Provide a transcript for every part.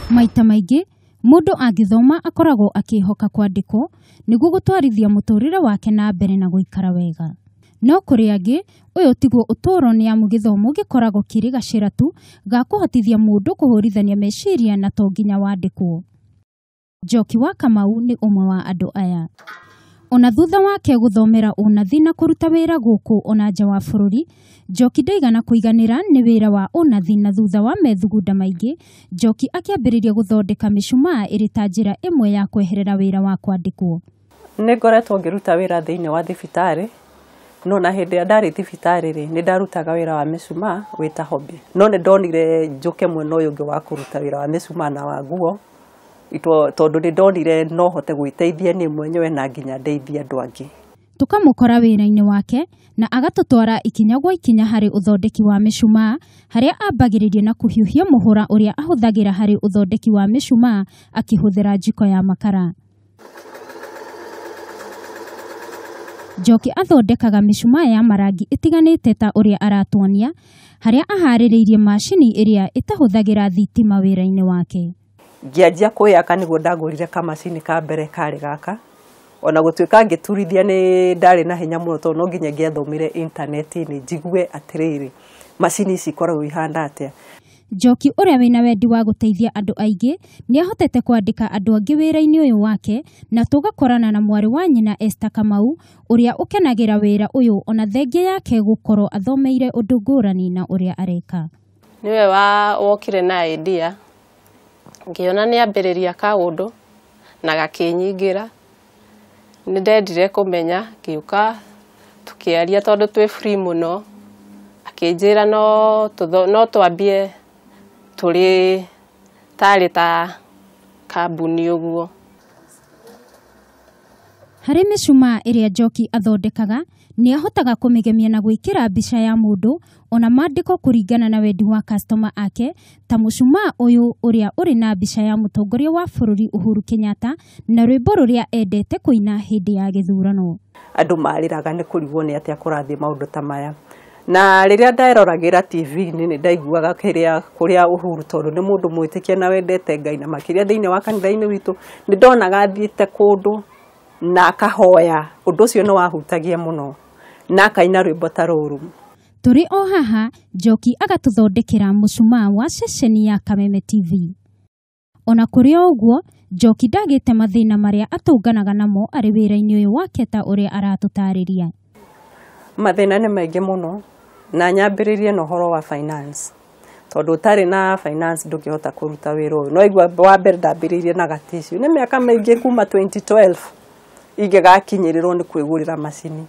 Maita maingĩ mũndũ angĩthoma akoragwo akĩhoka kwandĩkwo nĩguo gũtwarithia mũtũrĩre wake na mbere na gũikara wega. No kũrĩ angĩ ũyũ tiguo ũtũũro nĩ amu gĩthomo gĩkoragwo kĩrĩ gacĩra tu ga kũhotithia mũndũ kũhũrithania meciria na to nginya wandĩkwo. Njoki wa Kamau nĩ ũmwe wa andũ aya. Ona thutha wake gũthomera ũnathi na kũruta wĩra gũkũ ona nja wa bũrũri, Njoki ndaigana kũiganĩra nĩ wĩra wa ũnathi na thutha wa methugunda maingĩ, Njoki akĩambĩrĩria gũthondeka mĩcumaa ĩrĩ ta njĩra ĩmwe ya kweherera wĩra wa kwandĩkwo. Nĩ ngoretwo ngĩruta wĩra thĩinĩ wa thibitarĩ, no na hĩndĩ ĩrĩa ndarĩ thibitarĩ rĩ, nĩ ndarutaga wĩra wa mĩcumaa wĩ ta hobby. No nĩ ndonire njũke mwena ũyũ ũngĩ wa kũruta wĩra wa mĩcumaa na wa nguo, tondũ nĩ ndonire no hote gwĩteithia niĩ mwenyewe na nginya ndeithie andũ angĩ. Tũkamũkora wĩra-inĩ wake na agatũtwara ikinya gwa ikinya harĩ ũthondeki wa mĩcumaa, harĩa ambagĩrĩria na kũhiũhia mũhũra ũrĩa ahũthagĩra harĩ ũthondeki wa mĩcumaa akĩhũthĩra njiko ya makara. Njoki athondekaga mĩcumaa ya marangi ĩtiganĩte ta ũrĩa aratuonia, harĩa aharĩrĩirie macini ĩrĩa ĩtahũthagĩra thitima wĩra-inĩ wake. Ngĩanjia kwĩyaka nĩguo ndagũrire kamacini ka mbere karĩ gaka, ona gũtuĩka ngĩturithia nĩ ndarĩ na hinya mũno tondũ no nginya ngĩathomire intaneti-inĩ njigue atĩrĩrĩ macini ici ikoragwo ihana atĩa. Njoki ũrĩa wĩna wendi wa gũteithia andũ aingĩ nĩ ahotete kwandĩka andũ angĩ wĩra-inĩ ũyũ wake, na tũgakorana na mwarĩ wa nyina Esther Kamau ũrĩa ũkenagĩra wĩra ũyũ ona thengia yake gũkorwo athomeire ũndũ ngũrani na ũrĩa areka. Nĩwe wokire na idea, ngĩona nĩ ambĩrĩria kaũndũ na gakĩnyingĩra. Nĩ ndendire kũmenya, ngĩũka tũkĩaria tondũ twĩ free mũno, akĩnjĩra no twambie tũrĩ tarĩ ta kambuni ũguo. Harĩ mĩcumaa ĩrĩa Njoki athondekaga, nĩ ahotaga kũmĩgemia na gwĩkĩra mbica ya mũndũ ona maandĩko kũringana na wendi wa customer ake, ta mũcumaa ũyũ ũrĩa ũrĩ na mbica ya mũtongoria wa bũrũri Uhuru Kenyatta na rwĩmbo rũrĩa endete kũina hĩndĩ ya gĩthurano. Andũ marĩraga nĩ kũrigwo nĩ atĩa kũrathiĩ maũndũ ta maya. Na rĩrĩa nderoragĩra TV-inĩ nĩ ndaiguaga kũrĩa Uhuru tondũ nĩ mũndũ mwĩtĩkia na wendete Ngai, na makĩria thĩinĩ wa kanitha-inĩ witũ nĩ ndonaga athiĩte kũndũ na akahoya, ũndũ ũcio nĩ wahutagia mũno, na akaina rwĩmbo ta rũrũ. Tũrĩ o haha Njoki agatũthondekera mũcumaa wa ceceni ya Kameme TV. Ona kũrĩ o ũguo, Njoki ndagĩte mathĩna marĩa atũnganaga namo arĩ wĩra-inĩ ũyũ wake ta ũrĩa aratũtarĩria. Mathĩna nĩ maingĩ mũno, na nyambĩrĩrie na ũhoro wa finance, tondũ ũtarĩ na finance ndũngĩhota kũruta wĩra ũyũ. No igua wa mbere ndambĩrĩirie na gaticiũ, nĩ mĩaka mĩingĩ kuma 2012 ingĩgakinyĩrĩrwo nĩ kwĩgũrĩra macini.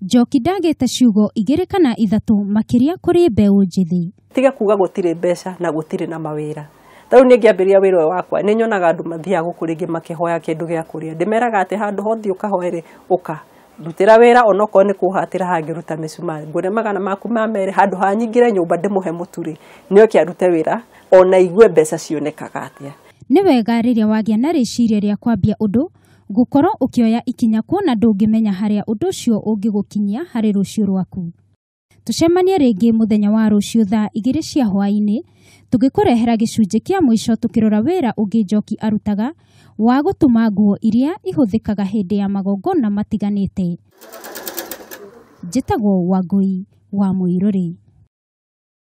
Njoki ndagĩte ciugo igĩrĩ kana ithatũ makĩria kũrĩ mbeũ njĩthĩ. Tiga kuga gũtirĩ mbeca na gũtirĩ na mawĩra. Ta rĩu niĩ ngĩambĩrĩria wĩra ũyũ wakwa nĩ nyonaga andũ mathiaga gũkũ rĩngĩ makĩhoya kĩndũ gĩa kũrĩa, ndĩmeraga atĩ handũ hothe ũkahoe rĩ, ũka ndutĩra wĩra onokorwo nĩ kũhatĩra hangĩruta mĩcumarĩ, ngũre magana maku ma merĩ, handũ ha nyingĩre nyũmba ndĩmũhe mũtu rĩ, nĩ oke arute wĩra ona igue mbeca cionekaga atĩa. Nĩ wega rĩrĩa wagĩa na rĩciria rĩa kwambia ũndũ gũkorwo ũkĩoya ikinya kuona ndũngĩmenya harĩa ũndũ ũcio ũngĩgũkinyia harĩ rũciũ rwaku. Tũcemanie rĩngĩ mũthenya wa rũciũ thaa 2 cia hwaĩ-inĩ tũgĩkũrehera gĩcunjĩ kĩa mũico tũkĩrora wĩra ũngĩ Njoki arutaga wa gũtuma nguo iria ihũthĩkaga hĩndĩ ya magongona matiganĩte. Njĩtagwo Wangũi wa Mũirũrĩ.